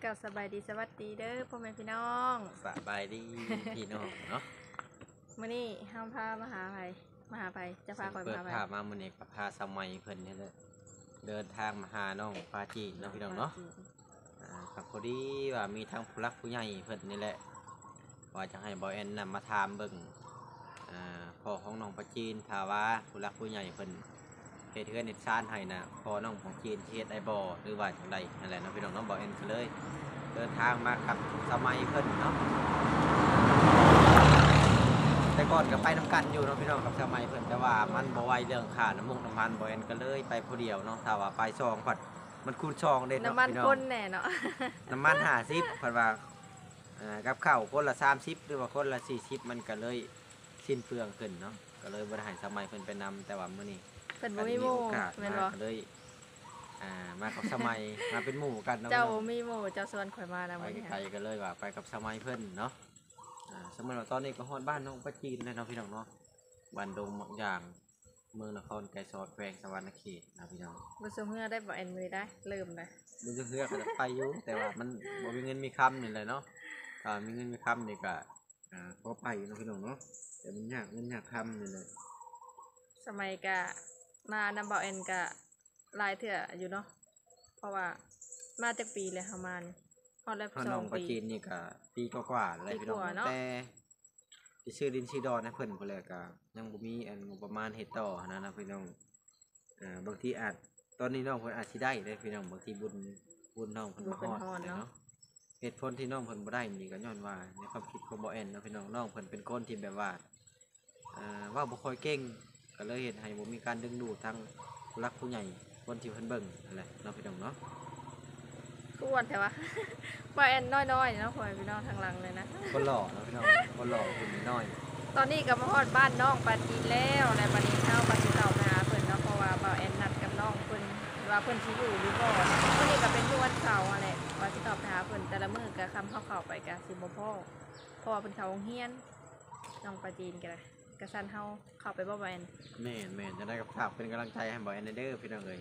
ກໍສະບາຍດີ ສະຫວັດດີເດີພໍ່ແມ່ພີ່ນ້ອງ. ສະບາຍດີພີ່ນ້ອງເນາະ. ມື້ນີ້ເຮົາພາມາຫາໃຜ? ມາຫາໃຜ? ຈະພາຂ້ອຍມາຫາໃຜ? ເປີດພາບມາມື້ນີ້ກໍພາສາວໃໝ່ເພິ່ນນີ້ແຫຼະ ເດີນທາງມາຫານ້ອງປາຈີນເນາະພີ່ນ້ອງເນາະ. ອ່າ ກໍພໍດີວ່າມີທາງຜູ້ຫຼັກຜູ້ໃຫຍ່ເພິ່ນນີ້ແຫຼະ ວ່າຈະໃຫ້ບ່າວແອນນຳມາຖາມເບິ່ງ ອ່າ ພໍ່ຂອງນ້ອງປາຈີນ ຖ້າວ່າຜູ້ຫຼັກຜູ້ໃຫຍ່ເພິ່ນເຮັດເຮືອນເຮັດຊານໃຫ້ນະ ພໍ່ນ້ອງປາຈີນຊິເຮັດໄດ້ບໍ່ ຫຼືວ່າຈັ່ງໃດຫັ້ນແຫຼະເນາະພີ່ນ້ອງເນາະ. ບ່າວແອນກໍເລີຍເດີນທາງມາກັບສາວໃໝ່ເພິ່ນເນາະ. ແຕ່ກ່ອນກໍໄປນຳກັນຢູ່ເນາະພີ່ນ້ອງ ກັບສາວໃໝ່ເພິ່ນ ແຕ່ວ່າມັນບໍ່ໄຫວເລື່ອງຄ່ານ້ຳມັນນ້ຳມັນ ບ່າວແອນກໍເລີຍໄປຜູ້ດຽວເນາະ. ຖ້າວ່າໄປສອງພັດມັນຄູນສອງເດ້ເນາະ ນ້ຳມັນຄົນແດ່ເນາະ ນ້ຳມັນຫ້າສິບ ເພິ່ນວ່າ ອ່າ ກັບເຂົ້າຄົນລະສາມສິບ ຫຼືວ່າຄົນລະສີ່ສິບ ມັນກໍເລີຍສິ້ນເປືອງຂຶ້ນເນາະ ກໍເລີຍບໍ່ໄດ້ໃຫ້ສາວໃໝ່ເພິ່ນໄປນຳ. ແຕ່ວ່າມື້ນີ້ເພິ່ນບໍ່ມີໝູ່ ກໍເລີຍ ອ່າ ມາກັບສາວໃໝ່ ມາເປັນໝູ່ກັນເນາະ. ເຈົ້າບໍ່ມີໝູ່ ເຈົ້າຊວນຂ້ອຍມານຳ ໄປໄກໆ ກໍເລີຍວ່າໄປກັບສາວໃໝ່ເພິ່ນເນາະ. ອ່າ ສົມມຸດວ່າຕອນນີ້ກໍຮອດບ້ານນ້ອງປາຈີນແລ້ວເນາະພີ່ນ້ອງເນາະ ບ້ານດົງໝາກຢາງ ເມືອງນະຄອນໄກສອນ ແຂວງສະຫວັນນະເຂດນະພີ່ນ້ອງ. ບໍ່ຊົງເຮືອໄດ້ບໍ່ ແອນ ມື້ນີ້ໄດ້ ເລີ່ມໄດ້ ບໍ່ຊົງເຮືອກໍຢາກໄປຢູ່ ແຕ່ວ່າມັນບໍ່ມີເງິນມີຄຳນີ້ແຫຼະເນາະ. ຖ້າມີເງິນມີຄຳນີ້ກໍ ອ່າ ພໍໄປເນາະພີ່ນ້ອງເນາະ ແຕ່ມັນຍາກເງິນຍາກຄຳນີ້ແຫຼະ. ສາວໃໝ່ກະມານຳບ່າວແອນກະຫຼາຍເທື່ອຢູ່ເນາະ ເພາະວ່າມາຈັກປີແລ້ວ ເຮົາມານີ້ຮອດແລ້ວ ເຮົາ ສອງ ນ້ອງປາຈີນນີ້ກະປີກວ່າໆແລ້ວພີ່ນ້ອງ ແຕ່ ໄປຊື້ດິນຊື້ດອນໃຫ້ເພິ່ນພຸ້ນແຫຼະ ກະຍັງບໍ່ມີອັນງົບປະມານເຮັດຕໍ່ຫັ້ນນະພີ່ນ້ອງ. ອ່າ ບາງທີອາດ ຕອນນີ້ນ້ອງເພິ່ນອາດຊິໄດ້ເດ້ພີ່ນ້ອງ ບາງທີບຸນ ບຸນນ້ອງເພິ່ນມາຮອດເນາະ. ເຫດຜົນທີ່ນ້ອງເພິ່ນບໍ່ໄດ້ນີ້ກໍຍ້ອນວ່າ ໃນຄວາມຄິດຂອງບ່າວແອນເນາະພີ່ນ້ອງ ນ້ອງເພິ່ນເປັນຄົນທີ່ແບບວ່າ ອ່າ ເວົ້າບໍ່ຄ່ອຍເກັ່ງ ກໍເລີຍເຮັດໃຫ້ບໍ່ມີການດຶງດູດທາງຜູ້ຫຼັກຜູ້ໃຫຍ່ ຄົນທີ່ເພິ່ນເບິ່ງຫັ້ນແຫຼະເນາະພີ່ນ້ອງເນາະ. ຄືອ້ວນແທ້ວະ ບ່າວແອນນ້ອຍໆເນາະ ພໍ່ແມ່ພີ່ນ້ອງທາງຫຼັງເລີຍນະ ຄົນຫຼໍ່ເນາະພີ່ນ້ອງ ຄົນຫຼໍ່ ຄົນນ້ອຍ. ຕອນນີ້ກໍມາຮອດບ້ານນ້ອງປາຈີນແລ້ວ ແລະ ບັດນີ້ເຮົາກໍຊິເຂົ້າໄປຫາເພິ່ນເນາະ ເພາະວ່າບ່າວແອນນັດກັບນ້ອງເພິ່ນວ່າເພິ່ນຊິຢູ່ຫຼືບໍ່. ມື້ນີ້ກໍເປັນມື້ວັນເສົາຫັ້ນແຫຼະ ວ່າຊິເຂົ້າໄປຫາເພິ່ນ ແຕ່ລະມື້ກໍຄຳເຮົາເຂົ້າໄປກໍຊິບໍ່ພໍ້ ເພາະວ່າເພິ່ນເຂົ້າໂຮງຮຽນ ນ້ອງປາຈີນກໍໄດ້. ກະຊັ້ນເຮົາເຂົ້າໄປບໍ່ ບ່າວແອນ? ແມ່ນໆ ຈັ່ງໃດກໍຝາກເປັນກຳລັງໃຈໃຫ້ບ່າວແອນແດ່ເດີພີ່ນ້ອງເອີຍ.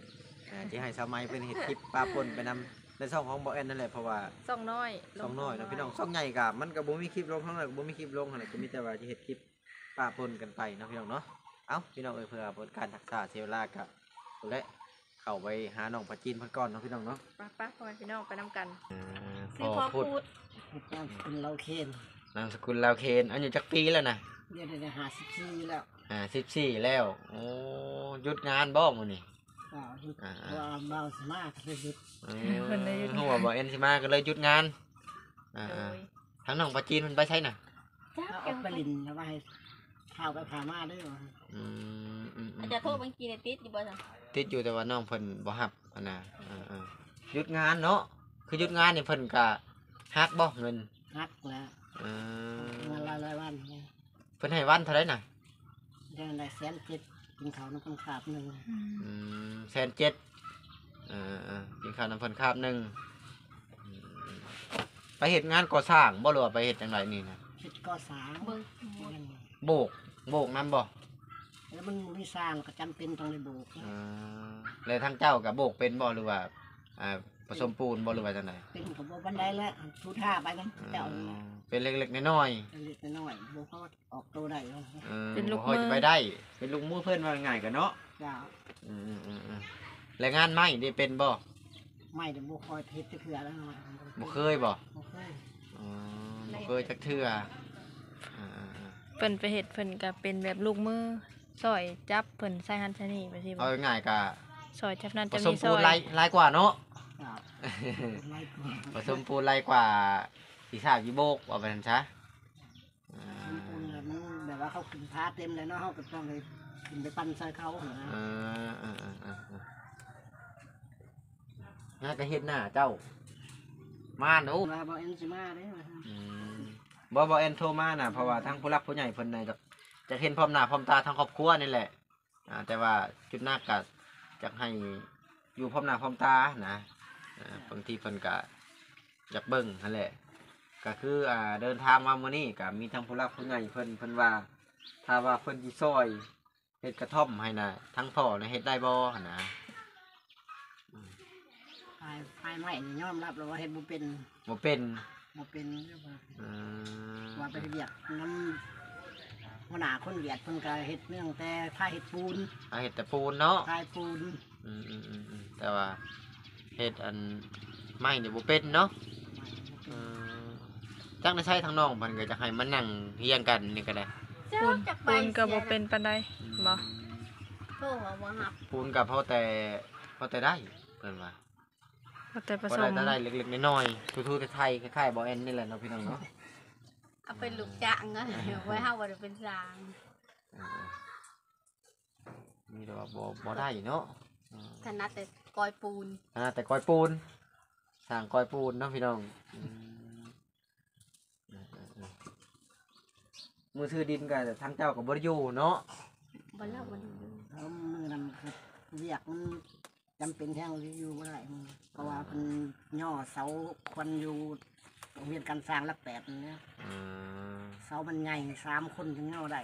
ອ່າ ຊິໃຫ້ສາວໃໝ່ເພິ່ນເຮັດຄລິບປະປົນໄປນຳໃນຊ່ອງຂອງບ່າວແອນນັ້ນແຫຼະ ເພາະວ່າຊ່ອງນ້ອຍ ຊ່ອງນ້ອຍເນາະພີ່ນ້ອງ ຊ່ອງໃຫຍ່ກະມັນກະບໍ່ມີຄລິບລົງ ຊ່ອງນ້ອຍກະບໍ່ມີຄລິບລົງຫັ້ນແຫຼະ ກະມີແຕ່ວ່າຊິເຮັດຄລິບປະປົນກັນໄປເນາະພີ່ນ້ອງເນາະ. ເອົ້າ ພີ່ນ້ອງເອີຍ ເພື່ອບໍ່ເປັນການຊັກຊ້າເສຍເວລາ ກະພຸ້ນແຫຼະ ເຂົ້າໄປຫານ້ອງປາຈີນເພິ່ນກ່ອນເນາະພີ່ນ້ອງເນາະ. ໄປໆ ພໍ່ແມ່ພີ່ນ້ອງໄປນຳກັນ. ອ່າ ຊື່ພໍ່ພຸດ ນາມສະກຸນລາວເຄນ ນາມສະກຸນລາວເຄນ. ອາຍຸຈັກປີແລ້ວນະ? ດຽວນີ້ຫ້າສິບສີ່ແລ້ວ ຫ້າສິບສີ່ແລ້ວ. ໂອ້ ຢຸດງານບໍ່ມື້ນີ້? ເອີ ຢຸດ ອ່າໆ ເພາະວ່າບ່າວຊິມາກໍເລີຍຢຸດ. ເອີ ເພິ່ນໄດ້ຢຸດ ຮູ້ວ່າບ່າວແອນຊິມາກໍເລີຍຢຸດງານ. ອ່າໆ ໂດຍ ທາງນ້ອງປາຈີນເພິ່ນໄປໃສນະ? ຈັກ ເອົາອອກໄປຫຼິ້ນ ແລ້ວວ່າໃຫ້ ຂ່າວໄປຂ່າວມາເດີ. ອືມໆໆ ອາຈານໂທບາງກີໄດ້ຕິດຢູ່ບໍ່ຊັ້ນ? ຕິດຢູ່ ແຕ່ວ່ານ້ອງເພິ່ນບໍ່ຮັບຫັ້ນນະ. ເອີໆ ຢຸດງານເນາະ ຄືຢຸດງານນີ້ເພິ່ນກະຫັກບໍ່ເງິນ? ຫັກແລ້ວ. ເອີ ເງິນລາຍວັນ ເພິ່ນໃຫ້ວັນເທົ່າໃດນະ? ເດືອນລະແສນເຈັດ ກິນເຂົ້ານຳເພິ່ນຄາບໜຶ່ງ. ອືມ ແສນເຈັດ. ເອີໆ ກິນເຂົ້ານຳເພິ່ນຄາບໜຶ່ງ. ອືມ ໄປເຮັດງານກໍ່ສ້າງບໍ່ ຫຼືວ່າໄປເຮັດຈັ່ງໃດນີ້ນະ? ເຮັດກໍ່ສ້າງ ໂບກ ໂບກນຳບໍ່? ແລ້ວມັນບໍ່ມີຊ່າງ ກໍຈຳເປັນຕ້ອງໄດ້ໂບກ. ເອີ ແລ້ວທາງເຈົ້າກໍໂບກເປັນບໍ່ ຫຼືວ່າ ອ່າ ປະສົມປູນບໍ່ ຫຼືວ່າຈັ່ງໃດ? ເປັນກໍບໍ່ປານໃດແຫຼະ ທຸທ່າໄປນຳເຈົ້າ. ເອີ ເປັນເລັກໆນ້ອຍໆ ເລັກໆນ້ອຍໆ ບໍ່ພໍອອກໂຕໄດ້. ເອີ ເປັນລູກມື ບໍ່ຄ່ອຍໄປໄດ້ ເປັນລູກມືເພິ່ນ ວ່າງ່າຍໆກັນເນາະ. ເຈົ້າ. ອືມໆໆ ແລະງານໄມ້ນີ້ເປັນບໍ່? ໄມ້ນີ້ບໍ່ຄ່ອຍເຮັດຈັກເທື່ອແລ້ວ. ບໍ່ເຄີຍບໍ່? ບໍ່ເຄີຍ. ອໍ ບໍ່ເຄີຍຈັກເທື່ອ. ເອີໆໆ ເພິ່ນໄປເຮັດ ເພິ່ນກໍເປັນແບບລູກມື ຊ່ອຍຈັບເພິ່ນໃສ່ຫັ້ນໃສ່ນີ້ ແບບນີ້ບໍ່? ເອົາງ່າຍໆ ກໍຊ່ອຍຈັບນັ້ນຈັບນີ້ ປະສົມປູນ ຊ່ອຍ ຫຼາຍ ຫຼາຍກວ່າເນາະ. ເຈົ້າ. ປະສົມປູນຫຼາຍກວ່າ ຊິສາກຊິໂບກ ວ່າໄປຊັ້ນຊະ. ອ່າ ມັນແບບວ່າເຂົາຂຶ້ນພາເຕັມແລ້ວເນາະ ເຮົາກໍຕ້ອງໄດ້ຂຶ້ນໄປປັ່ນຊ່ອຍເຂົາຫັ້ນນະ. ເອີໆໆໆ ຫາກະເຫັນໜ້າເຈົ້າມາໂອ້ ວ່າບ່າວແອນຊິມາເດ້ວ່າ. ອືມ ບໍ່ ບ່າວແອນໂທມານະ ເພາະວ່າທາງຜູ້ຫຼັກຜູ້ໃຫຍ່ເພິ່ນນະ ຢາກ ຢາກເຫັນພ້ອມໜ້າພ້ອມຕາທາງຄອບຄົວນີ້ແຫຼະ. ອ່າ ແຕ່ວ່າຈຸດໜັກກະຢາກໃຫ້ຢູ່ພ້ອມໜ້າພ້ອມຕານະ. ອ່າ ບາງທີເພິ່ນກະຢາກເບິ່ງຫັ້ນແຫຼະ ກະຄື ອ່າ ເດີນທາງມາມື້ນີ້ກະມີທັງຜູ້ຫຼັກຜູ້ໃຫຍ່ເພິ່ນ ເພິ່ນວ່າ ຖ້າວ່າເພິ່ນຊິຊ່ອຍເຮັດກະທ່ອມໃຫ້ນະ ທາງພໍ່ນະເຮັດໄດ້ບໍ່ຫັ້ນນະ? ອືມ ຂາຍ ຂາຍໄມ້ນີ້ຍອມຮັບແລ້ວວ່າເຮັດບໍ່ເປັນ ບໍ່ເປັນ ບໍ່ເປັນ ອືມ ວ່າໄປເຮັດວຽກນຳຫົວໜ້າຄົນຫວຽດ ເພິ່ນກໍເຮັດເລື່ອງແຕ່ພາເຮັດປູນ ພາເຮັດແຕ່ປູນເນາະ ພາເຮັດປູນ ອືມໆໆໆ ແຕ່ວ່າເຮັດອັນໄມ້ນີ້ບໍ່ເປັນເນາະ ອືມ ຈັກໃນໃຊ້ທາງນ້ອງເພິ່ນກໍຈະໃຫ້ມານັ່ງຮຽງກັນນີ້ກໍໄດ້ ປູນ ປູນກໍບໍ່ເປັນປານໃດ ອືມ ບໍ່ ໂທກໍບໍ່ຮັບ ປູນກໍພໍແຕ່ ພໍແຕ່ໄດ້ ເພິ່ນວ່າ ພໍແຕ່ປະສົມ ພໍໄດ້ ໄດ້ເລັກໆນ້ອຍໆ ທູໆໄທໆ ຄ້າຍໆບໍ່ແອນນີ້ແຫຼະເນາະ ພີ່ນ້ອງເນາະ ເອົາເປັນລູກຈ້າງເນາະ ເອີ ໄວ້ເຮົາບໍ່ໄດ້ເປັນຊ່າງ ເອີ ມີແຕ່ວ່າບໍ່ ບໍ່ໄດ້ເນາະ ເອີ ຖະໜັດແຕ່ກອຍປູນ ຖະໜັດແຕ່ກອຍປູນ ຊ່າງກອຍປູນເນາະ ພີ່ນ້ອງ ອືມ ເອີໆໆ ມື້ຖືດິນກໍທາງເຈົ້າກໍບໍ່ໄດ້ຢູ່ເນາະ ບໍ່ ລາວບໍ່ໄດ້ຢູ່ ເອີ ມື້ນັ້ນຄືວຽກມັນຈຳເປັນແຮງ ຢູ່ບໍ່ໄດ້ ເພາະວ່າເພິ່ນຍໍເສົາຄວນຢູ່ໂຮງຮຽນການຊ່າງຫຼັກແປດນີ້ນະ ອືມ ເສົາມັນໃຫຍ່ ສາມຄົນຈຶ່ງຍໍໄດ້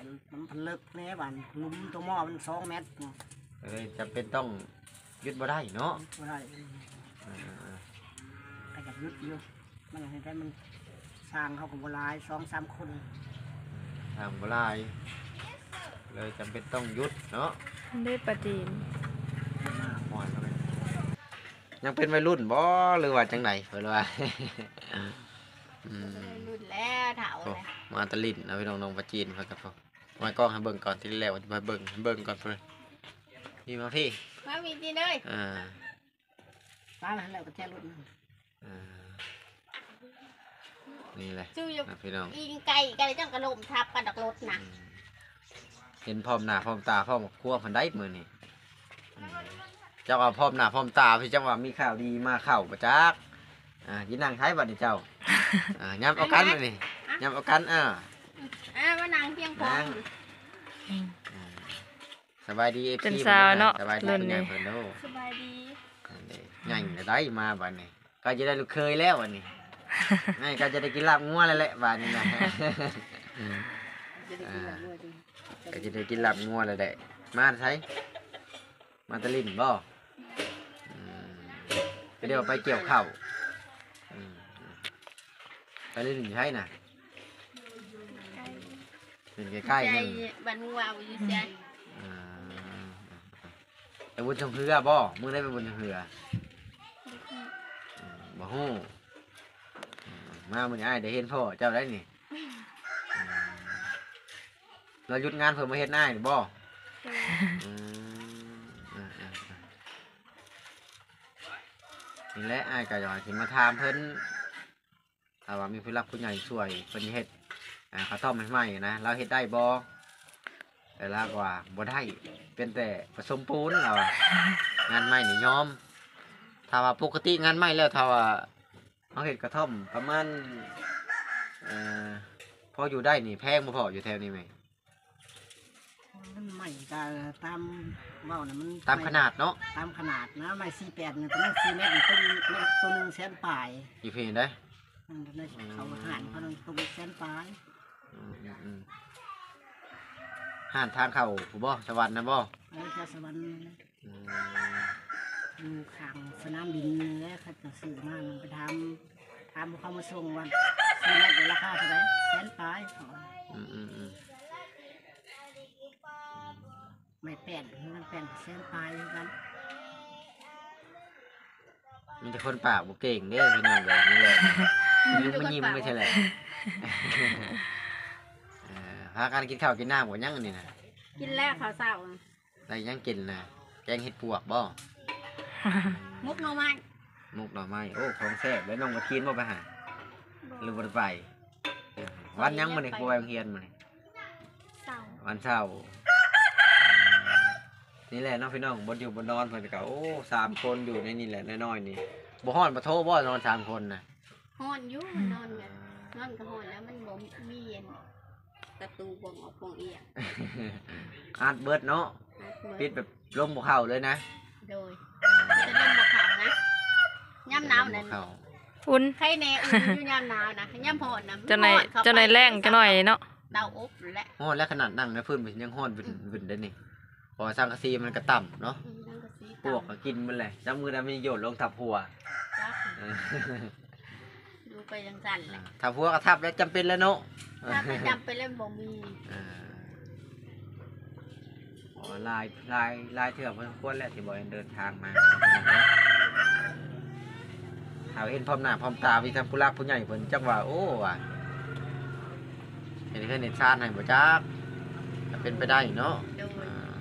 ມັນເລິກແດ່ ບາດນີ້ ຫຼຸມຕົວໝໍ້ມັນສອງແມັດ ກໍເລີຍຈຳເປັນຕ້ອງຢຸດບໍ່ໄດ້ເນາະ ຢຸດບໍ່ໄດ້ ເອີໆໆ ກໍຢາກຢຸດຢູ່ ມັນເຮັດໃຫ້ມັນ ຊ່າງເຮົາກໍບໍ່ຫຼາຍ ສອງສາມຄົນ ຊ່າງບໍ່ຫຼາຍ ເລີຍຈຳເປັນຕ້ອງຢຸດເນາະ ເດ້ປາຈີນ ຍັງເປັນໄວລຸ້ນບໍ່ ຫຼືວ່າຈັ່ງໃດ ເພິ່ນວ່າ ອືມ ໄວລຸ້ນແລ້ວ ເຖົ້າແລ້ວ ມາແຕ່ຫຼິ້ນເນາະ ພີ່ນ້ອງ ນ້ອງປາຈີນເພິ່ນກໍ ມາກ້ອງໃຫ້ເບິ່ງກ່ອນ ທີແລກວ່າຈະໃຫ້ເບິ່ງ ໃຫ້ເບິ່ງກ່ອນເພິ່ນ ນີ້ມາພີ້ ມາພີ້ຈີນເອີຍ ອ່າ ປາຫັ້ນແຫຼະ ປະແຈລົດ ເອີ ນີ້ແຫຼະ ພີ່ນ້ອງ ອີງໄກ ໄກຈັງກະລົ້ມທັບກັນດອກລົດນະ ອືມ ເຫັນພ້ອມໜ້າພ້ອມຕາ ພ້ອມຄອບຄົວເພິ່ນໄດ໋ມື້ນີ້ ອືມ ເຈົ້າວ່າພ້ອມໜ້າພ້ອມຕາ ເຈົ້າວ່າມີຂ່າວດີມາເຂົ້າບໍ່ຈັກ ອ່າ ຊິນັ່ງໃສບັດນີ້ເຈົ້າ ອ່າ ຫຍັບເອົາກັນບັດນີ້ ຫຍັບເອົາກັນ ເອີ ອ່າ ມານັ່ງພຽງພໍ ນັ່ງ ອືມ ອ່າ ສະບາຍດີ ເອັຟຊີ ເປັນສາວເນາະ ສະບາຍດີ ລຸ້ນນີ້ ເພິ່ນໂດ ສະບາຍດີ ອັນນີ້ໃຫຍ່ແລ້ວໄດ໋ ມາບັດນີ້ ກໍຈະໄດ້ລູກເຂີຍແລ້ວບັດນີ້ ໃຫຍ່ກໍຈະໄດ້ກິນລາບງົວແລ້ວແຫຼະ ບັດນີ້ນະ ຈະໄດ້ກິນລາບງົວ ອ່າ ກໍຈະໄດ້ກິນລາບງົວແລ້ວແຫຼະ ມາແຕ່ໃສ ມາແຕ່ຫຼິ້ນບໍ່? ອືມ ກໍດຽວໄປກ່ຽວເຂົ້າ ອືມ ໄປຫຼິ້ນຢູ່ໃສນະ? ຫຼິ້ນໃກ້ໆ ໃກ້ ນັ້ນ ບ້ານວາວຢູ່ໃສ? ອ່າ ໄປບຸນຊ່ອງເຮືອບໍ່? ມື້ໃດໄປບຸນຊ່ອງເຮືອ? ອືມ ບໍ່ຮູ້ ມາມື້ນີ້ອ້າຍໄດ້ເຫັນພໍ່ເຈົ້າໄດ໋ນີ້ ອືມ ລາວຢຸດງານເພິ່ນມາເຮັດນາຍນີ້ບໍ່? ໂດຍ ອືມ ນີ້ແຫຼະ ອ້າຍກໍຢາກຊິມາຖາມເພິ່ນ ຖ້າວ່າມີຜູ້ຫຼັກຜູ້ໃຫຍ່ຊ່ວຍເພິ່ນເຮັດ ອ່າ ກະທ່ອມໃໝ່ໆນະ ລາວເຮັດໄດ້ບໍ່? ແຕ່ລາວກໍວ່າບໍ່ໄດ້ ເປັນແຕ່ປະສົມປູນ ລາວວ່າ ງານໄມ້ນີ້ຍອມ ຖ້າວ່າປົກກະຕິງານໄມ້ແລ້ວ ຖ້າວ່າ ເຮົາເຮັດກະທ່ອມປະມານ ເອີ ພໍຢູ່ໄດ້ນີ້ ແພງບໍ່ພໍຢູ່ແຖວນີ້ແມ່? ມັນໄມ້ກະຕາມເວົ້ານະ ມັນຕາມຂະໜາດເນາະ ຕາມຂະໜາດນະ ໄມ້ສີ່ແປດນີ້ປະມານສີ່ແມັດນີ້ ຕົວໜຶ່ງແສນປາຍ ຢູ່ພີ້ໃດ໋ ເຂົາຮ້ານເຂົາຕົວແສນປາຍ ອືມໆໆ ຮ້ານທາງເຂົ້າພຸ້ນບໍ່? ສະຫວັນນະບໍ່? ເອີ ແຖວສະຫວັນ ອືມ ຢູ່ຂ້າງສະໜາມບິນນີ້ແຫຼະ ເຂົາເຈົ້າຊື້ມາ ໄປຖາມ ຖາມຜູ້ເຂົາມາສົ່ງວ່າ ຊື້ແມັດລາຄາເທົ່າໃດ? ແສນປາຍ ອືມໆໆ ໄມ້ແປ້ນ ໄມ້ແປ້ນແສນປາຍຄືກັນ ມີແຕ່ຄົນປາກບໍ່ເກັ່ງເດ້ ພີ່ນ້ອງເອີຍ ນີ້ແຫຼະ ມີແຕ່ຄົນປາກບໍ່ເກັ່ງ ມາຍິ້ມໄປແທ້ແຫຼະ ເອີ ພາກັນກິນເຂົ້າກິນນ້ຳບໍ່ຍັງອັນນີ້ນະ? ກິນແລ້ວເຂົ້າເຊົ້າ. ໄດ້ຫຍັງກິນນະ? ແກງເຫັດປວກບໍ່? ໝົກໜໍ່ໄມ້ ໝົກໜໍ່ໄມ້ ໂອ້ ຂອງແຊບ ແລ້ວນ້ອງປາຈີນບໍ່ໄປຫາ? ບໍ່ ຫຼືບໍ່ໄດ້ໄປ? ວັນຫຍັງມື້ນີ້ ບໍ່ໄປໂຮງຮຽນມື້ນີ້? ເສົາ ວັນເສົາ ນີ້ແຫຼະເນາະພີ່ນ້ອງ ບ່ອນຢູ່ບ່ອນນອນເພິ່ນກໍ ໂອ້ ສາມຄົນຢູ່ໃນນີ້ແຫຼະ ນ້ອຍໆນີ້ ບໍ່ຮ້ອນບໍ່ໂທບໍ່ ນອນສາມຄົນນະ? ຮ້ອນຢູ່ ນອນແບບ ນອນກໍຮ້ອນແລ້ວ ມັນບໍ່ມີອັນ ປະຕູປ່ອງອອກປ່ອງເອຍ ອັດເບິດເນາະ ອັດເບິດ ປິດແບບລົມບໍ່ເຂົ້າເລີຍນະ ໂດຍ ມີແຕ່ລົມບໍ່ເຂົ້ານະ ຍາມໜາວນັ້ນ ລົມບໍ່ເຂົ້າ ອຸ່ນ ໄຄແນ່ ອຸ່ນຢູ່ຍາມໜາວນະ ຍາມຮ້ອນນະ ເຈົ້ານາຍ ເຈົ້ານາຍແລ້ງຈັກໜ້ອຍເນາະ ເຕົາອົບແຫຼະ ຮ້ອນແລ້ວ ຂະໜາດນັ່ງໃນພື້ນມັນຍັງຮ້ອນວຶ່ນໆເດ້ນີ້ ເພາະວ່າສັງກະສີມັນກໍຕ່ຳເນາະ ອືມ ສັງກະສີ ປວກກໍກິນໝົດແຫຼະ ຈັກມື້ໃດມັນໂຍນລົງທັບຫົວ. ຈັກ ເອີ ຢູ່ໄປຈັ່ງຊັ້ນແຫຼະ ອ່າ ທັບຫົວກໍທັບແລ້ວ ຈຳເປັນແລ້ວເນາະ. ຖ້າໄປຈຳເປັນແລ້ວບໍ່ມີ ອ່າ ໂອ້ ຫຼາຍ ຫຼາຍ ຫຼາຍເທື່ອພໍສົມຄວນແລ້ວທີ່ບໍ່ໄດ້ເດີນທາງມາ. ຖ້າເຫັນພ້ອມໜ້າພ້ອມຕາມີທັງຜູ້ຫຼັກຜູ້ໃຫຍ່ເພິ່ນ ຈັກວ່າ ໂອ້ ວ່າ ເຮັດເຮືອນເຮັດຊານໃຫ້ບໍ່ຈັກ ກໍເປັນໄປໄດ້ເນາະ. ໂດຍ ອ່າ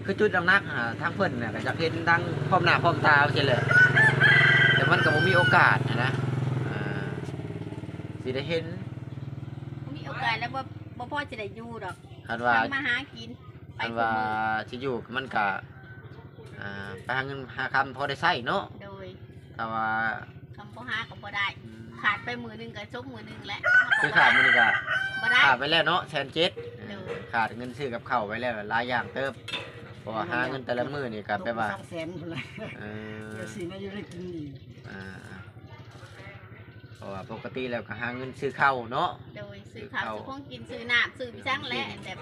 ຄືຈຸດໜັກໆ ຫາ ທາງເພິ່ນນະ ກໍຢາກເຫັນທັງພ້ອມໜ້າພ້ອມຕາຊີ້ແຫຼະ ແຕ່ມັນກໍບໍ່ມີໂອກາດນະ ອ່າ ຊິໄດ້ເຫັນ ບໍ່ມີໂອກາດແລ້ວ ບໍ່ ບໍ່ພໍຊິໄດ້ຢູ່ດອກ ຄັນວ່າ ທຳມາຫາກິນ ໄປ ຄັນວ່າ ທຸກມື້ ຊິຢູ່ ມັນກະ ອ່າ ໄປຫາເງິນຫາຄຳພໍໄດ້ໃຊ້ເນາະ. ໂດຍ ຖ້າວ່າ ຄຳບໍ່ຫາກໍບໍ່ໄດ້ ອືມ ຂາດໄປມື້ໜຶ່ງກໍສົບມື້ໜຶ່ງແຫຼະ ຄືຂາດມື້ນີ້ກໍບໍ່ໄດ້ ຂາດໄປແລ້ວເນາະ ແສນເຈັດ. ໂດຍ ຂາດເງິນຊື້ກັບເຂົ້າໄວ້ແລ້ວຫຼາຍຢ່າງເຕີບ ເພາະວ່າຫາເງິນແຕ່ລະມື້ນີ້ກໍແບບວ່າ ສອງແສນພຸ້ນແຫຼະ ເອີ ເພື່ອຊິມາຢູ່ໄດ້ກິນອີກ ອ່າ ເພາະວ່າປົກກະຕິແລ້ວກໍຫາເງິນຊື້ເຂົ້າເນາະ. ໂດຍ ຊື້ເຂົ້າ ຊື້ເຂົ້າ ຊື້ຂອງກິນ ຊື້ນ້ຳ ຊື້ໄປສັງແຫຼະ ແບບ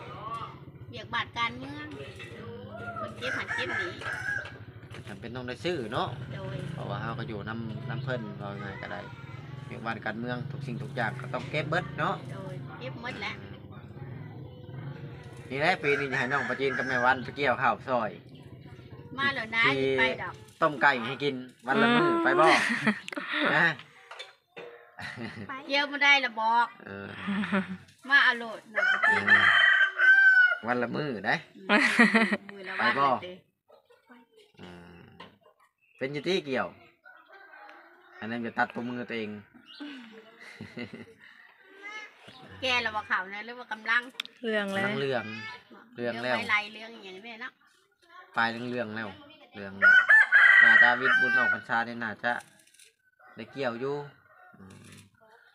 ວຽກບ້ານການເມືອງ ເພິ່ນເກັບຫັ້ນເກັບນີ້ ຈຳເປັນຕ້ອງໄດ້ຊື້ເນາະ. ໂດຍ ເພາະວ່າເຮົາກໍຢູ່ນຳ ນຳເພິ່ນ ເວົ້າງ່າຍໆກໍໄດ້ ວຽກບ້ານການເມືອງ ທຸກສິ່ງທຸກຢ່າງກໍຕ້ອງເກັບເບິດເນາະ. ໂດຍ ເກັບໝົດແຫຼະ ນີ້ແຫຼະ ປີນີ້ຈະໃຫ້ນ້ອງປາຈີນກັບແມ່ວັນໄປກ່ຽວເຂົ້າຊ່ອຍ ມາແລ້ວນາ ຊິໄປດອກ ຕົ້ມໄກ່ໃຫ້ກິນວັນລະມື້ ອືມ ໄປບໍ່? ນະ ກ່ຽວບໍ່ໄດ້ລະບອກ ເອີ ມາເອົາໂລດ ເອີ ວັນລະມື້ເດ້ ອືມ ມື້ລະວັນ ໄປບໍ່? ອືມ ເປັນຢູ່ຕິກ່ຽວ ອັນນັ້ນກໍຕັດຕົວມືຕົວເອງ ແກ່ແລ້ວບໍ່ເຂົ້ານະ ຫຼືວ່າກຳລັງ? ເຫຼືອງແລ້ວ ກຳລັງເຫຼືອງ ເຫຼືອງແລ້ວ ເຫຼືອງໃບໄລ່ ເຫຼືອງອີ່ຫຍັງນີ້ເນາະ ປາຍເຫຼືອງໆແລ້ວ ເຫຼືອງແລ້ວ ໜ້າຈະວິດບຸນອອກພັນສານີ້ໜ້າຈະ ໄດ້ກ່ຽວຢູ່ ອືມ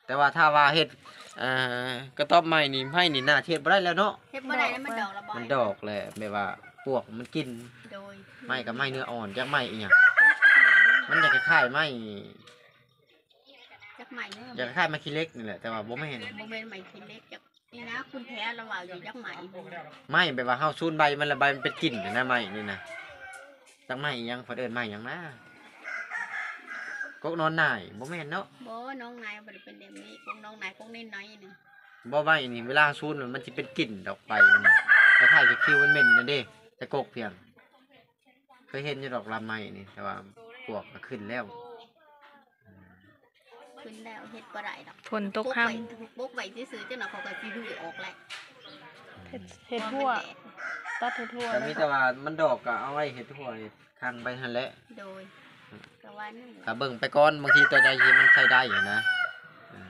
ແຕ່ວ່າຖ້າວ່າເຮັດ ເອີ ກະຕອບໄມ້ນີ້ ໄມ້ນີ້ໜ້າຊິເຮັດບໍ່ໄດ້ແລ້ວເນາະ ເຮັດບໍ່ໄດ້ແລ້ວ ມັນດອກລະບໍ່ ມັນດອກແຫຼະ ແບບວ່າປວກມັນກິນ. ໂດຍ ໄມ້ກໍໄມ້ເນື້ອອ່ອນ ຈັກໄມ້ອີ່ຫຍັງ ມັນຈະຄ້າຍໆໄມ້ ຈັກໄມ້ເນາະ ຈະຄ້າຍໆໄມ້ຂີ້ເຫຼັກນີ້ແຫຼະ ແຕ່ວ່າບໍ່ແມ່ນ ບໍ່ແມ່ນໄມ້ຂີ້ເຫຼັກ ຈັກ ນີ້ນະ ຄຸນແທ້ລາວເວົ້າຢູ່ ຈັກໄມ້ ໄມ້ແບບວ່າເຮົາສູນໃບມັນລະ ໃບມັນເປັນກິ່ນນະ ໄມ້ນີ້ນະ ຈັກໄມ້ອີ່ຫຍັງ ເພິ່ນເອີ້ນໄມ້ຫຍັງນະ ກົກນອນໜ່າຍ ບໍ່ແມ່ນເນາະ ບໍ່ ນອນໜ່າຍບໍ່ໄດ້ເປັນແບບນີ້ ກົກນອນໜ່າຍ ກົກນ້ອຍໆໜຶ່ງ ບໍ່ ໄມ້ນີ້ເວລາເຮົາສູນມັນ ມັນຊິເປັນກິ່ນດອກໃບມັນ ຄ້າຍໆຄືຄິວມັນເໝັນນັ້ນເດ້ ແຕ່ກົກພຽງ ເຄີຍເຫັນຢູ່ດອກລຳໄມ້ນີ້ ແຕ່ວ່າປວກກໍຂຶ້ນແລ້ວ ຂຶ້ນແລ້ວເຮັດບໍ່ໄດ້ດອກ ຝົນຕົກຄ່ຳ ປົກໄວ້ ປົກໄວ້ຊື່ໆ ຈັກໜ່ອຍເຂົາກໍຊິຮື້ອອກແຫຼະ ເຮັດ ເຮັດຫົວ ຕັດເຮັດຫົວ ກໍມີແຕ່ວ່າມັນດອກກໍເອົາໄວ້ເຮັດຫົວ ຂັງໄປຫັ້ນແຫຼະ ໂດຍ ກໍວ່ານັ້ນ ກໍເບິ່ງໄປກ່ອນ ບາງທີຕົວໃດທີ່ມັນໃຊ້ໄດ້ນະ ເອີ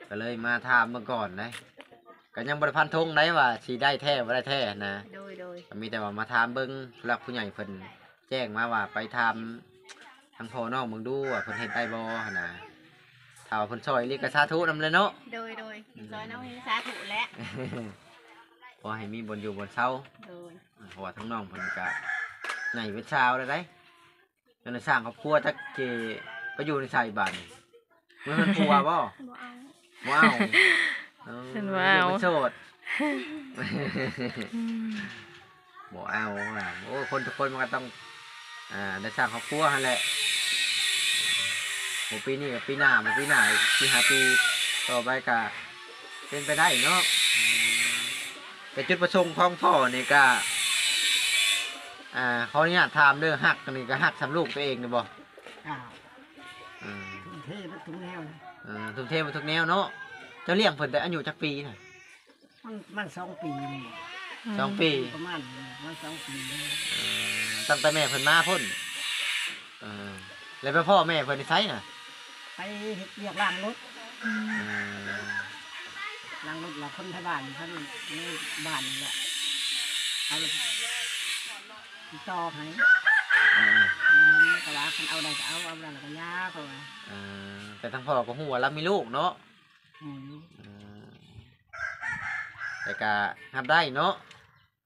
ກໍເລີຍມາຖາມເບິ່ງກ່ອນເດ້ ກໍຍັງບໍ່ໄດ້ຟັນທົງໄດ້ວ່າຊິໄດ້ແທ້ບໍ່ໄດ້ແທ້ນະ ໂດຍໆ ກໍມີແຕ່ວ່າມາຖາມເບິ່ງ ຜູ້ຫຼັກຜູ້ໃຫຍ່ເພິ່ນ ແຈ້ງມາວ່າໄປຖາມທາງພໍ່ນ້ອງເບິ່ງດູວ່າເພິ່ນເຮັດໄດ້ບໍ່ຫັ້ນນະ ຖ້າວ່າເພິ່ນຊ່ອຍອີ່ຫຼີກໍສາທຸນຳແຫຼະເນາະ ໂດຍໆ ອືມ ຊ່ອຍນ້ອງເຮງສາທຸແຫຼະ ຂໍໃຫ້ມີບ່ອນຢູ່ບ່ອນເຊົາ ໂດຍ ເພາະວ່າທາງນ້ອງເພິ່ນກະໃຫຍ່ເປັນສາວແລ້ວໃດ໋ ຈະໄດ້ສ້າງຄອບຄົວ ຈັກຊິໄປຢູ່ໃນໃສບາດນີ້ ເມືອເຮືອນຜົວບໍ່? ບໍ່ເອົາ ບໍ່ເອົາ ເອີ ເພິ່ນບໍ່ເອົາ ເປັນໂສດ ອືມ ບໍ່ເອົາວ່າ ໂອ້ ຄົນທຸກຄົນມັນກໍຕ້ອງ ອ່າ ໄດ້ສ້າງຄອບຄົວຫັ້ນແຫຼະ ບໍ່ປີນີ້ກໍປີໜ້າ ບໍ່ປີໜ້າ ສີ່ຫ້າປີຕໍ່ໄປກໍເປັນໄປໄດ້ເນາະ ອືມ ແຕ່ຈຸດປະສົງຂອງພໍ່ນີ້ກໍ ອ່າ ຂໍອະນຸຍາດຖາມເດີ ຮັກນີ້ກໍຮັກສ່ຳລູກຕົວເອງນີ້ບໍ່? ອ້າວ ອ່າ ທຸ່ມເທເບິດທຸກແນວ ເອີ ທຸ່ມເທເບິດທຸກແນວເນາະ ເຈົ້າລ້ຽງເພິ່ນແຕ່ອາຍຸຈັກປີນະ? ມັນ ມັນສອງປີນີ້ ອືມ ສອງປີ ປະມານນີ້ ມັນສອງປີນີ້ ເອີ ຕັ້ງແຕ່ແມ່ເພິ່ນມາພຸ້ນ ເອີ ແລ້ວໄປພໍ້ແມ່ເພິ່ນຢູ່ໃສນະ? ໄປເຮັດວຽກລ້າງລົດ ອືມ ເອີ ລ້າງລົດ ແລ້ວຄົນໄທບ້ານຢູ່ທາງໃນບ້ານນີ້ແຫຼະ ເອົາຕິດຕໍ່ໃຫ້ ເອີ ເອີ ກໍວ່າຄັນເອົາໄດ້ກໍເອົາ ເອົາບໍ່ໄດ້ກໍຢ່າ ເຂົາວ່າ ເອີ ແຕ່ທາງພໍ່ກໍຮູ້ວ່າລາວມີລູກເນາະ ຮູ້ຢູ່ ເອີ ແຕ່ກໍຮັບໄດ້ເນາະ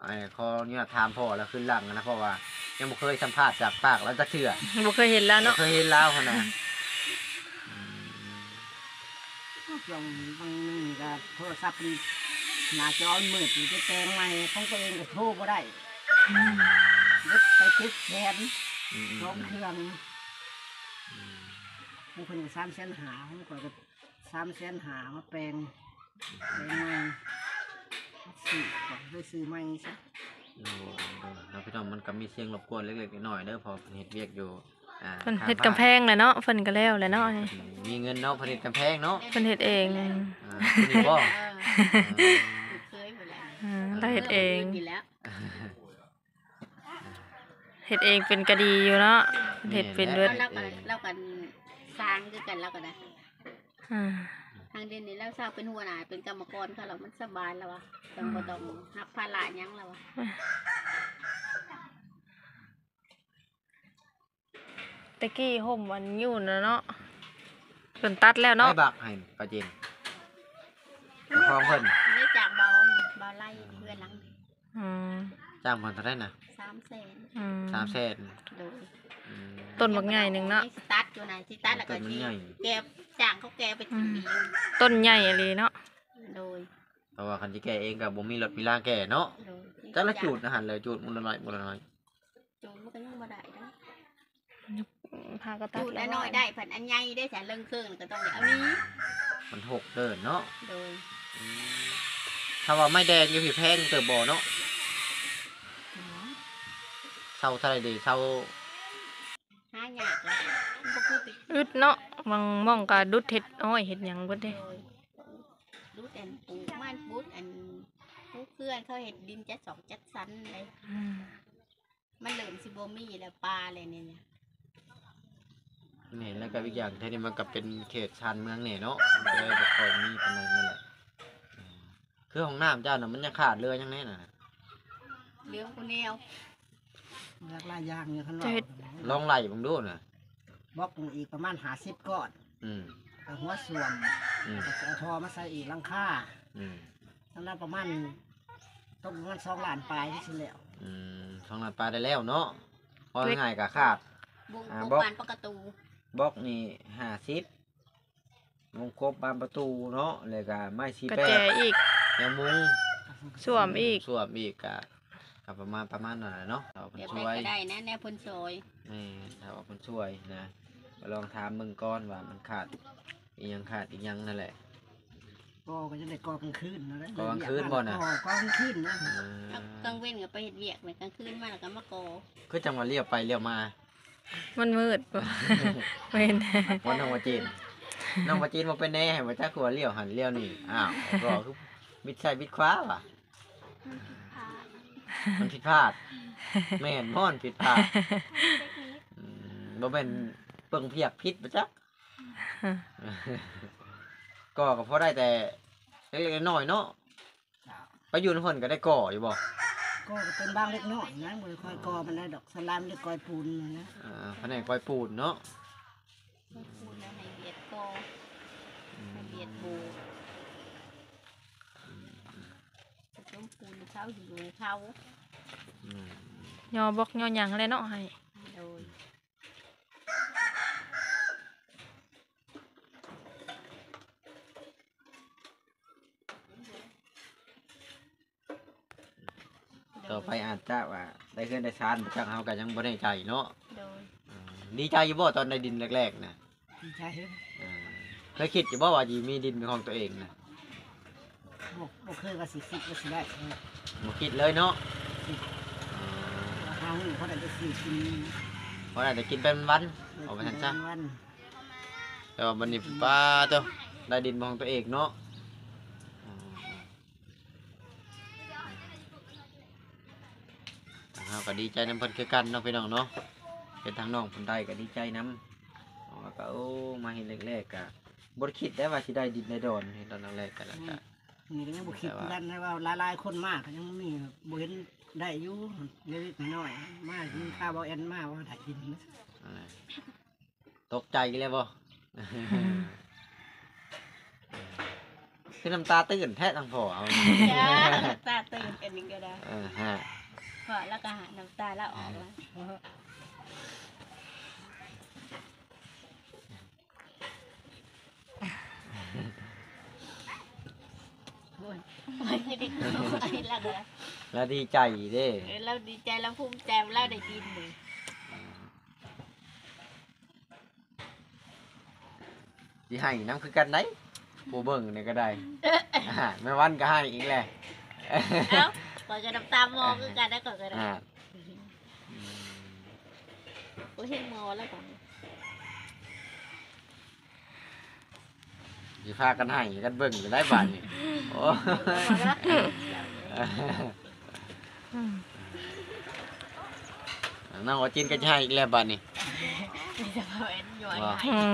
ອ້າຍ ຂໍອະນຸຍາດຖາມພໍ່ລາວຄືນຫຼັງນະ ເພາະວ່າຍັງບໍ່ເຄີຍສຳພາດຈາກປາກລາວຈັກເທື່ອ ບໍ່ເຄີຍເຫັນລາວເນາະ ບໍ່ເຄີຍເຫັນລາວຫັ້ນນະ ອືມ ຊ່ວງບາງມື້ກໍໂທລະສັບມັນໜ້າຈໍມັນມືດ ໄປແປງໃໝ່ຂອງຕົວເອງກໍໂທບໍ່ໄດ້ ອືມ ເບິດໄປເຈັດແສນ ອືມໆໆ ສອງເຄື່ອງ ອືມ ຂອງເພິ່ນກໍສາມແສນຫ້າ ຂອງຂ້ອຍກໍສາມແສນຫ້າ ມາແປງ ແປງໃໝ່ ຊື້ ໄປຊື້ໃໝ່ຊະ. ໂອ້ ເນາະພີ່ນ້ອງ ມັນກໍມີສຽງລົບກວນເລັກໆນ້ອຍໆເດີ ເພາະເພິ່ນເຮັດວຽກຢູ່ ອ່າ ເພິ່ນເຮັດກຳແພງແຫຼະເນາະ ເພິ່ນກໍແລ້ວແຫຼະເນາະ ມີເງິນເນາະ ເພິ່ນເຮັດກຳແພງເນາະ ເພິ່ນເຮັດເອງ ອ່າ ຜູ້ນີ້ບໍ່? ເອີ ເອີ ເຄີຍພຸ້ນແຫຼະ ອ່າ ລາວເຮັດເອງ ເອີ ເພິ່ນເຮັດຢູ່ແລ້ວ ເຮັດເອງເປັນກະດີຢູ່ເນາະ ເຮັດເປັນເບິດ ລາວກໍ ລາວກໍສ້າງຄືກັນ ລາວກໍໄດ້ ອ່າ ທາງເດນນີ້ລາວຊາວເປັນຫົວໜ້າ ເປັນກຳມະກອນເຂົາແລ້ວ ມັນສະບາຍແລ້ວວ່າ ຕ້ອງ ອ່າ ບໍ່ຕ້ອງຮັບພາລະຫຍັງແລ້ວວ່າ ແຕ່ກີ້ຮົ່ມອັນຢູ່ນະເນາະ ເພິ່ນຕັດແລ້ວເນາະ ໃຫ້ບັກໃຫ້ປາເຈນ ເຈົ້າຂອງເພິ່ນ ໄດ້ຈາກເບົາ ເບົາໄລ່ເພື່ອນຫຼັງ ອືມ ຈ້າງເພິ່ນເທົ່າໃດນະ? ສາມແສນ ອືມ ສາມແສນ ໂດຍ ອືມ ຕົ້ນບັກໃຫຍ່ໜຶ່ງເນາະ ຕັດຢູ່ນະ ຊິຕັດແລ້ວກໍຊິແກ່ ຈ້າງເຂົາແກ່ໄປຖິ້ມອີກ ອືມ ຕົ້ນໃຫຍ່ອີ່ຫຼີເນາະ ໂດຍ ເພາະວ່າຄັນຊິແກ່ເອງກໍບໍ່ມີລົດມີລາແກ່ເນາະ ໂດຍ ຈັກລະຈູດນະຫັ້ນ ລະຈູດມື້ລະໜ້ອຍ ມື້ລະໜ້ອຍ ຈູດມັນກໍຍັງບໍ່ໄດ້ເດ້ ພາກໍຕັດ ຈູດອັນນ້ອຍໄດ້ ພັດອັນໃຫຍ່ເດ້ ຖ້າເລິງເຄິ່ງກໍຕ້ອງໄດ້ເອົາໜີ ມັນຫົກເດີເນາະ ໂດຍ ອືມ ຖ້າວ່າໄມ້ແດງຢູ່ພີ້ແພງເຕີບບໍ່ເນາະ ເຊົ່າເທົ່າໃດເດ ເຊົ່າ ຫາຍາກແຫຼະ ມັນບໍ່ຄືໄປ ອຶດເນາະ ບາງໝ່ອງກໍດຸດເຮັດອ້ອຍເຮັດຫຍັງເບິດເດ້ ໂດຍ ດຸດອັນປູກມັນ ປູກອັນ ປູກເຮືອນ ເຂົາເຮັດດິນຈັດສອງຈັດສັນເດ້ ອືມ ມັນເລີ່ມຊິບໍ່ມີແລ້ວ ປ່າແລ້ວນີ້ນະ ແມ່ນ ແລ້ວກໍອີກຢ່າງ ແຖວນີ້ມັນກໍເປັນເຂດຊານເມືອງແດ່ເນາະ ມັນກໍເລີຍບໍ່ຄ່ອຍມີປານໃດນັ້ນແຫຼະ ອືມ ຄືຫ້ອງນ້ຳເຈົ້ານະ ມັນຍັງຂາດເຫຼືອຫຍັງແດ່ນະ? ເຫຼືອຜູ້ແນວ ເຫຼືອຫຼາຍຢ່າງຢູ່ ຄັນວ່າ ລອງໄລ່ເບິ່ງດູນະ ບລັອກອີກປະມານຫ້າສິບກ້ອນ ອືມ ແລ້ວຫົວສ້ວມ ອືມ ແລ້ວກໍຊິເອົາທໍ່ມາໃສ່ອີກ ຫຼັງຄາ ອືມ ສຳລັບປະມານ ຕົກປະມານສອງລ້ານປາຍ ຊິແລ້ວ ອືມ ສອງລ້ານປາຍໄດ້ແລ້ວເນາະ ເວົ້າງ່າຍໆກໍຂາດ ບົງ ອ່າ ກົບ ບລັອກ ບານປະຕູ ບລັອກນີ້ຫ້າສິບ ວົງກົບບານປະຕູເນາະ ແລ້ວກະໄມ້ສີ່ແປດ ກະແຈອີກ ຍັງມຸງ ສ້ວມອີກ ສ້ວມອີກ ກະ ກະປະມານ ປະມານນັ້ນແຫຼະເນາະ ຖ້າວ່າເພິ່ນຊ່ວຍ ແບບໃດກໍໄດ້ນະ ແນວເພິ່ນຊ່ວຍ ແມ່ນ ຖ້າວ່າເພິ່ນຊ່ວຍນະ ກໍລອງຖາມເບິ່ງກ່ອນວ່າມັນຂາດອີ່ຫຍັງ ຂາດອີ່ຫຍັງນັ້ນແຫຼະ ກໍ ກໍຈະໄດ້ກໍ່ກາງຄືນນັ້ນແຫຼະ ກໍ່ກາງຄືນບໍ່ນະ? ກໍ່ກາງຄືນນະ ເອີ ກາງເວັນກໍໄປເຮັດວຽກ ກາງຄືນມາແລ້ວກໍມາກໍ່ ຄືຈັ່ງວ່າລ້ຽວໄປລ້ຽວມາ ມັນມືດບໍ່? ແມ່ນ ວ່ານ້ອງວ່າຈີນ ນ້ອງວ່າຈີນບໍ່ເປັນແນ່ ໃຫ້ວ່າຈັກຄືວ່າລ້ຽວຫັ້ນລ້ຽວນີ້ ອ້າວ ກໍຄືບິດຊ້າຍບິດຂວາຫວາ ມັນຜິດພາດ ມັນຜິດພາດ ແມ່ນບໍ່ ມັນຜິດພາດ ອືມ ບໍ່ແມ່ນເບິ່ງພຽກຜິດບໍ່ຈັກ ກໍ ກໍພໍໄດ້ແຕ່ເລັກໆນ້ອຍໆເນາະ ໄປຢູ່ນຳເພິ່ນກໍໄດ້ກໍ່ຢູ່ບໍ່? ກໍ່ກໍເປັນບາງເລັກນ້ອຍນະ ບໍ່ໄດ້ຄ່ອຍກໍ່ປານໃດດອກ ສ່ວນຫຼາຍມີແຕ່ກອຍປູນນະ ອ່າ ພະແນກກອຍປູນເນາະ ກອຍປູນແລ້ວໃຫ້ວຽດກໍ່ ອືມ ໃຫ້ວຽດໂບ ອືມ ປະສົມປູນເຂົາຢູ່ເຂົາ ອືມ ຍໍບລັອກຍໍຫຍັງແຫຼະເນາະ ໃຫ້ ໂດຍ ຕໍ່ໄປອາດຈະວ່າໄດ້ເຮືອນໄດ້ຊານ ຈັກເຮົາກໍຍັງບໍ່ແນ່ໃຈເນາະ ໂດຍ ອືມ ດີໃຈຢູ່ບໍ່ຕອນໄດ້ດິນແລກໆນະ? ດີໃຈ ເອີ ເຄີຍຄິດຢູ່ບໍ່ວ່າຊິມີດິນເປັນຂອງຕົວເອງນະ? ບໍ່ ບໍ່ເຄີຍວ່າຊິຄິດວ່າຊິໄດ້ ບໍ່ຄິດເລີຍເນາະ ອືມ ວ່າເຮົາພໍໄດ້ໄປຊື້ກິນ ພໍໄດ້ແຕ່ກິນໄປວັນໆ ເອີ ເອົາໄປຊັ້ນຊະ ກິນໄປວັນໆ ແຕ່ວ່າບັດນີ້ ອືມ ປ້າໂຕ ໄດ້ດິນເປັນຂອງຕົວເອງເນາະ ອືມ ທາງເຮົາກໍດີໃຈນຳເພິ່ນຄືກັນເນາະ ພີ່ນ້ອງເນາະ ເປັນທາງນ້ອງເພິ່ນໄດ້ກໍດີໃຈນຳ ເຮົາກໍ ໂອ້ ມາເຮັດແລກໆກໍບໍ່ໄດ້ຄິດໄດ້ວ່າຊິໄດ້ດິນໄດ້ດອນ ເຮັດຕອນແລກໆກໍ ອືມ ແລ້ວກໍ ນີ້ກໍຍັງບໍ່ຄິດຄືກັນນະ ວ່າຫຼາຍໆຄົນມາກໍຍັງມີ ບໍ່ເຫັນໄດ້ຢູ່ ເລັກໆນ້ອຍໆ ມາ ອືມ ມີຂ່າວເບົາແອນມາວ່າໄດ້ດິນ ອ່າ ຕົກໃຈອີກແລ້ວບໍ່? ຄືນ້ຳຕາຕື້ນແທ້ທາງພໍ່ເຮົາ ນ້ຳຕາຕື້ນກັນນີ້ກໍໄດ້ ເອີ ຮະ ເພາະລາວກໍຫານ້ຳຕາລາວອອກແລ້ວ ໂອ້ຍ ໂອ້ຍ ຄືເດັກນ້ອຍລະ ລາວດີໃຈເດ້ ເອີ ລາວດີໃຈ ລາວພູມໃຈວ່າລາວໄດ້ດິນນີ້. ຊິໃຫ້ນຳຄືກັນໄດ໋ ຜູ້ເບິ່ງນີ້ກໍໄດ້. ອາ ແມ່ວັນກໍໃຫ້ອີກແຫຼະ. ເອົ້າ ຂ້ອຍກໍນ້ຳຕາໝໍຄືກັນໄດ໋ ຂ້ອຍກໍໄດ້. ອາ ໂອ້ຍ ເຮັດໝໍແລ້ວບັດນີ້ ຊິພາກັນໃຫ້ກັນເບິ່ງຢູ່ໄດ໋ບາດນີ້. ໂອ້ ອືມ ນ້ອງວາຈິນກໍຈະໃຫ້ອີກແລ້ວບາດນີ້. ມີແຕ່ເວົ້າແອນຢວຍ ວ່າ ໃຫ້ ອືມ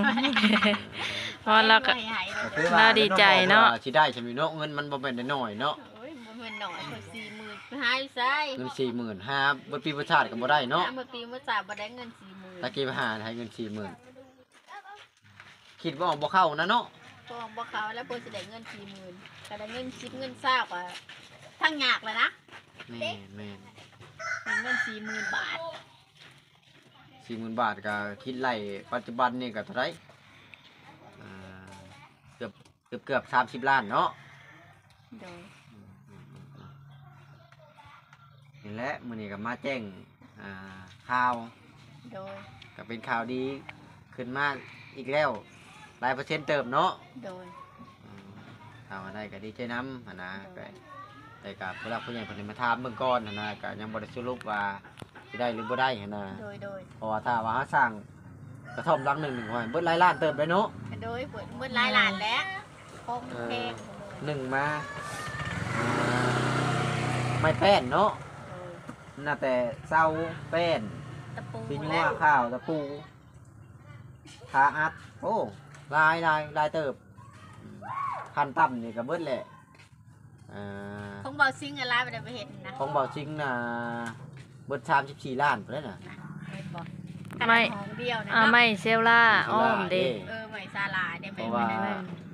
ເພາະວ່າລາວກໍ ໃຫ້ ກໍຄືວ່າ ລາວດີໃຈເນາະ ວ່າຊິໄດ້ຊຳນີ້ເນາະ. ເງິນມັນບໍ່ແມ່ນນ້ອຍໆເນາະ. ໂອ້ຍ ບໍ່ແມ່ນນ້ອຍ ເພິ່ນສີ່ໝື່ນ ຫາຢູ່ໃສ? ເງິນສີ່ໝື່ນ ຫາເບິດປີເບິດຊາດກໍບໍ່ໄດ້ເນາະ. ຫາເບິດປີເບິດຊາດບໍ່ໄດ້ເງິນສີ່ໝື່ນ. ຕະກີ້ໄປຫາໃຫ້ເງິນສີ່ໝື່ນ ຄິດບໍ່ອອກບໍ່ເຂົ້ານະເນາະ. ບໍ່ອອກບໍ່ເຂົ້າແລ້ວ ເພິ່ນຊິໄດ້ເງິນສີ່ໝື່ນ ກໍໄດ້ເງິນສິບເງິນຊາວກໍທັງຍາກແລ້ວນະ. ແມ່ນໆ ໄດ້ເງິນສີ່ໝື່ນບາດ. ສີ່ໝື່ນບາດກໍຄິດໄລ່ປັດຈຸບັນນີ້ກໍເທົ່າໃດ? ອ່າ ເກືອບ ເກືອບ ເກືອບສາມສິບລ້ານເນາະ. ໂດຍ ອືມໆໆ ນີ້ແຫຼະ ມື້ນີ້ກໍມາແຈ້ງ ອ່າ ຂ່າວ. ໂດຍ ກໍເປັນຂ່າວດີຂຶ້ນມາອີກແລ້ວ ຫຼາຍເປີເຊັນເຕີບເນາະ. ໂດຍ ອືມ ຖ້າວ່າໄດ້ກໍດີໃຈນຳຫັ້ນນະ. ໂດຍ ແຕ່ກໍຜູ້ຫຼັກຜູ້ໃຫຍ່ເພິ່ນໄດ້ມາຖາມເບິ່ງກ່ອນຫັ້ນນະ ກໍຍັງບໍ່ໄດ້ສະຫຼຸບວ່າ ຊິໄດ້ຫຼືບໍ່ໄດ້ຫັ້ນນະ. ໂດຍໆ ເພາະວ່າຖ້າວ່າເຮົາສ້າງກະທ່ອມຫຼັງໜຶ່ງນີ້ ໂອ້ຍ ເບິດຫຼາຍລ້ານເຕີບເດ້ເນາະ. ໂດຍ ເບິດ ເບິດຫຼາຍລ້ານແຫຼະ ຂອງມັນແພງ. ເອີ ໜຶ່ງມາ ໄມ້ແປ້ນເນາະ. ໂດຍ ນັບແຕ່ເສົາ ແປ້ນ ຕະປູ ຊິຍົວ ແລ້ວ ຄາວ ຕະປູ ຜ້າອັດ ໂອ້ ຫຼາຍ ຫຼາຍ ຫຼາຍເຕີບ. ຂັ້ນຕ່ຳນີ້ກໍເບິດແຫຼະ. ອ່າ ຂອງເບົາຊິງກໍຫຼາຍປານໃດໄປເຮັດນະ? ຂອງເບົາຊິງນະ ເບິດສາມສິບສີ່ລ້ານພຸ້ນແຫຼະນະ. ນະ ເຫັນບໍ່? ໄມ້ ຂະໜາດຫ້ອງດຽວນະ ອ່າ ເນາະ ໄມ້ເຊວລາອ້ອມເດ້. ເອີ ໄມ້ຊາລາເດ້. ເພາະວ່າ ແມ່ນ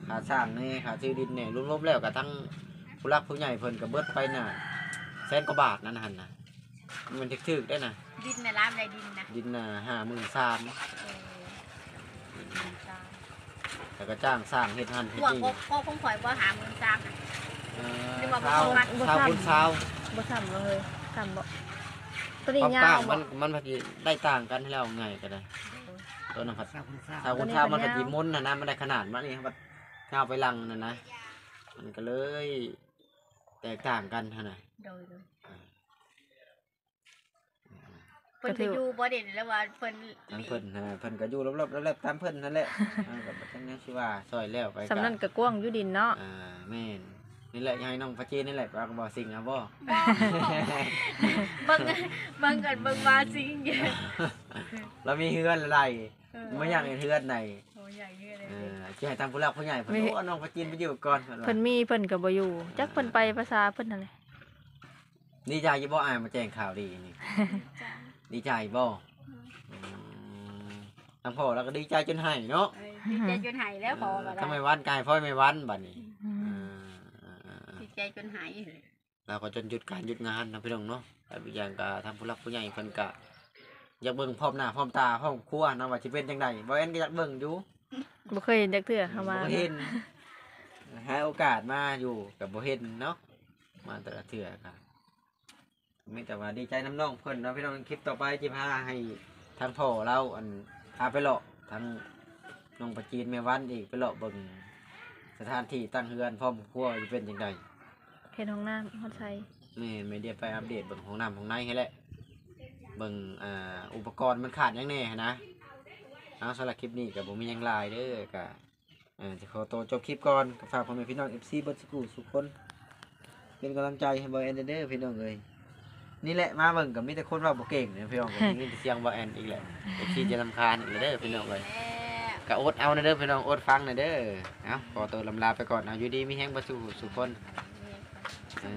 ຄ່າສ້າງແດ່ ຄ່າຊື້ດິນແດ່ ລວມໆແລ້ວກໍທັງຜູ້ຫຼັກຜູ້ໃຫຍ່ເພິ່ນກໍເບິດໄປນະ ແສນກວ່າບາດນັ້ນຫັ້ນນະ. ມັນຖືກໆໄດ້ນະ. ດິນນະ ລາມໄດ້ດິນນະ? ດິນນະ ຫ້າໝື່ນສາມ. ເອີ ຫ້າໝື່ນສາມ ແລ້ວກໍຈ້າງສ້າງເຮັດຫັ້ນເຮັດນີ້. ພວກຂອງຂ້ອຍບໍ່ ຫ້າໝື່ນສາມນະ? ເອີ ຊາວ ຊາວຄູນຊາວ ບໍ່ຊ້ຳເລີຍ. ຊ້ຳບໍ່? ຕົວນີ້ຍາວບໍ່? ມັນ ມັນພັດໄດ້ຕ່າງກັນແລ້ວ ງ່າຍກໍໄດ້. ໂດຍ ຕົວນັ້ນພັດຊາວຄູນຊາວ ຊາວຄູນຊາວ ຕົວນີ້ມັນກໍຍາວ ມັນກໍຊິມົນຫັ້ນນະ ມັນໄດ້ຂະໜາດ ມານີ້ເຮົາພັດຍາວໄປຫຼັງຫັ້ນນະ ມັນກໍເລີຍແຕກຕ່າງກັນຫັ້ນນະ. ໂດຍໆ ອ່າ ເພິ່ນໄປຢູ່ບໍ່ເດະ ຫຼືວ່າເພິ່ນ ທາງເພິ່ນຫັ້ນນະ ເພິ່ນກໍຢູ່ລອບໆແລບໆຕາມເພິ່ນຫັ້ນແຫຼະ. ເຮົາກໍບໍ່ຈັກແນວຊິວ່າ ຊ່ອຍແລ້ວໄປ ສ່ຳນັ້ນກໍກວ້າງຢູ່ດິນເນາະ. ອ່າ ແມ່ນ ນີ້ແຫຼະ ໃຫ້ນ້ອງປາຈີນນີ້ແຫຼະ ວ່າກໍບໍ່ສິ່ງນະບໍ່? ບໍ່ ເບິ່ງ ເບິ່ງກັນ ເບິ່ງວ່າສິ່ງ ລາວມີເຮືອນຫຼາຍ ເອີ ບໍ່ຢາກເຮັດເຮືອນໃດ. ບໍ່ຢາກເຮັດເລີຍ ເອີ ຊິໃຫ້ທາງຜູ້ຫຼັກຜູ້ໃຫຍ່ເພິ່ນ ມີ ໂອ້ ເອົານ້ອງປາຈີນໄປຢູ່ກ່ອນ ເພິ່ນວ່າ ເພິ່ນມີ ເພິ່ນກໍບໍ່ຢູ່ ຈັກເພິ່ນໄປພາສາເພິ່ນຫັ້ນແຫຼະ. ດີໃຈຢູ່ບໍ່ອ້າຍມາແຈ້ງຂ່າວດີນີ້? ດີໃຈບໍ່? ອືມ ອືມ ທາງພໍ່ລາວກໍດີໃຈຈົນໄຫ້ເນາະ. ເອີ ດີໃຈຈົນໄຫ້ແລ້ວ ພໍ່ກໍ ເອີ ໄດ້ ທາງແມ່ວັນກໍໃຫ້ພອຍແມ່ວັນບັດນີ້. ອືມ ເອີ ດີໃຈຈົນໄຫ້ ລາວກໍຈົນຢຸດການຢຸດງານເນາະ ພີ່ນ້ອງເນາະ. ແລ້ວອີກຢ່າງກໍທາງຜູ້ຫຼັກຜູ້ໃຫຍ່ເພິ່ນກໍຢາກເບິ່ງພ້ອມໜ້າພ້ອມຕາຄອບຄົວນະ ວ່າຊິເປັນຈັ່ງໃດ. ບໍ່ແອນກໍຢາກເບິ່ງຢູ່ ບໍ່ເຄີຍເຫັນຈັກເທື່ອ ເຮົາມາ ບໍ່ເຫັນ ຫາໂອກາດມາຢູ່ກໍບໍ່ເຫັນເນາະ. ມາແຕ່ລະເທື່ອກໍມີແຕ່ວ່າດີໃຈນຳນ້ອງເພິ່ນເນາະ ພີ່ນ້ອງ. ຄລິບຕໍ່ໄປຊິພາໃຫ້ທາງພໍ່ລາວ ອັນ ພາໄປເລາະ ທາງນ້ອງປາຈີນແມ່ວັນອີກ ໄປເລາະເບິ່ງສະຖານທີ່ຕັ້ງເຮືອນພ້ອມຄອບຄົວຢູ່ເປັນຈັ່ງໃດ. ເຮັດຫ້ອງນ້ຳຮອດໃສ? ແມ່ນ ແມ່ດຽວໄປອັບເດດເບິ່ງຫ້ອງນ້ຳຫ້ອງໃນຫັ້ນແຫຼະ ເບິ່ງ ອ່າ ອຸປະກອນມັນຂາດຫຍັງແດ່ຫັ້ນນະ. ເອົາ ສຳລັບຄລິບນີ້ກໍບໍ່ມີຫຍັງຫຼາຍເດີ ກໍ ເອີ ຊິຂໍໂຕຈົບຄລິບກ່ອນ ກໍຝາກພໍ່ແມ່ພີ່ນ້ອງ ເອັຟຊີ ເບິດສູ່ຜູ້ສູ່ຄົນ ເປັນກຳລັງໃຈໃຫ້ບ່າວແອນແດ່ເດີ ພີ່ນ້ອງເອີຍ. ນີ້ແຫຼະ ມາເບິ່ງກໍມີແຕ່ຄົນເວົ້າບໍ່ເກັ່ງເດີ ພີ່ນ້ອງ ກໍໄດ້ຍິນແຕ່ສຽງບ່າວແອນອີກແຫຼະ ເອັຟຊີຈະລຳຄານອີກແລ້ວເດີ ພີ່ນ້ອງເອີຍ. ກໍອົດເອົາແດ່ເດີ ພີ່ນ້ອງ ອົດຟັງແດ່ເດີ. ເອົາ ຂໍໂຕລຳລາໄປກ່ອນ ເອົາ ຢູ່ດີມີແຮງເບິດສູ່ຜູ້ສູ່ຄົນ ເອີ.